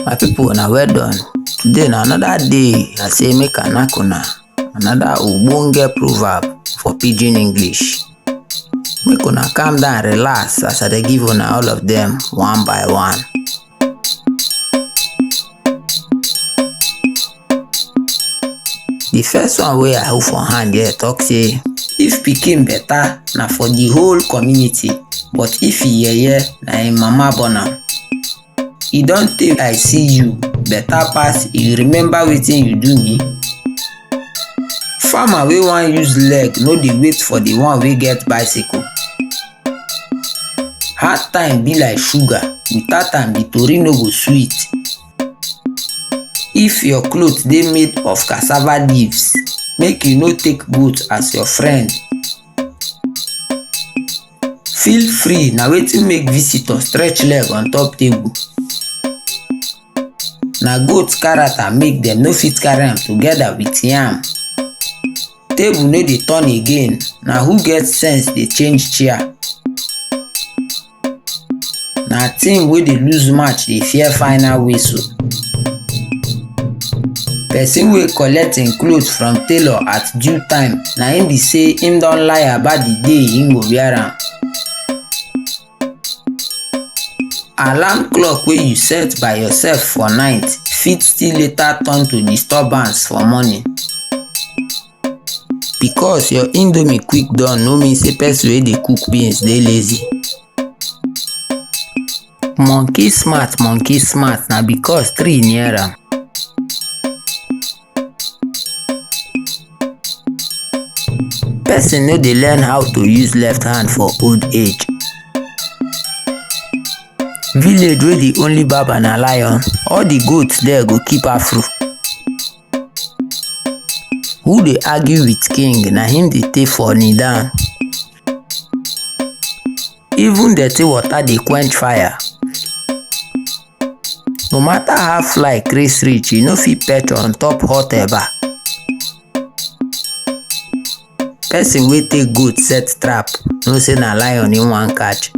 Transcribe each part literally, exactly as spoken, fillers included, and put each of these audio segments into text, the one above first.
My people, una well done. Today na another day. I say make I knack una another ogbonge proverb for pidgin English. Make una calm down, relax as I dey give una all of them one by one. The first one wey I hold for hand here talk say, if pikin better, na for the whole community, but if e yeye, na im mama born am. E don tey I see you, better pass you remember wetin you do me. Farmer wey wan use leg no dey wait for the one wey get bicycle. Hard time be like sugar, without am the tori no go sweet. If your cloth dey made of cassava leaves, make you no take goat as your friend. Feel free, na wetin make visitor stretch leg on top table. Na goat character make dem no fit carry am together with yam. Table no dey turn again, na who get sense dey change chair. Na team wey dey lose match dey fear final whistle. Person wey collect im cloth from tailor at due time, na im be say im don lie about the day im go wear am. Alarm clock wey you set by yourself for night fit still later turn to disturbance for morning. Because your indomie quick done no mean say person wey dey cook beans dey lazy. Monkey smart, monkey smart, na because tree near am. Person no dey learn how to use left hand for old age. Village wey the only barber na lion, all the goats there go keep afro. Who dey argue with king, na him dey take for knee down. Even dirty water dey quench fire. No matter how fly craze reach, e no fit perch on top hot eba. Person wey take goat set trap know say na lion im wan catch.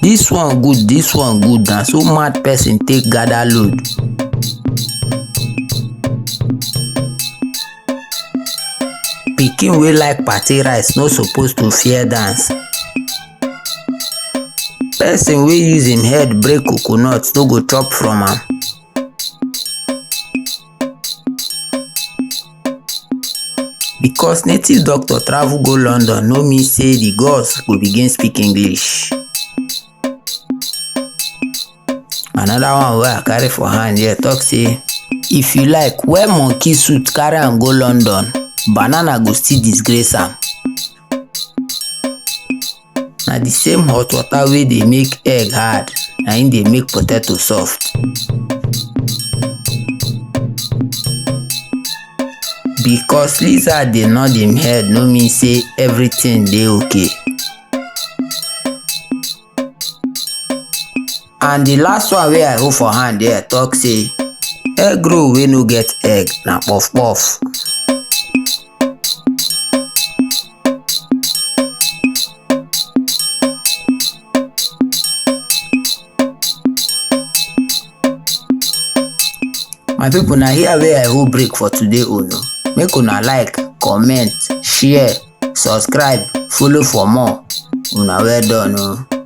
This one good, this one good, na so mad person take gather load. Pikin wey like party rice no suppose to fear dance. Person wey use im head break coconut no go chop from am. Because native doctor travel go London no mean say the gods go begin speak English. Another one wey I carry for hand here talk say, if you like, wear monkey suit, carry am go London, banana go still disgrace am. Na the same hot water wey dey make egg hard, na im dey make potato soft. Because lizard dey nod im head no mean say everything dey okay. And the last one wey I hold for hand here talk say, egg roll wey no get egg na puff puff. My people, na here wey I hold break for today o. Make una like, comment, share, subscribe, follow for more. Una well done o.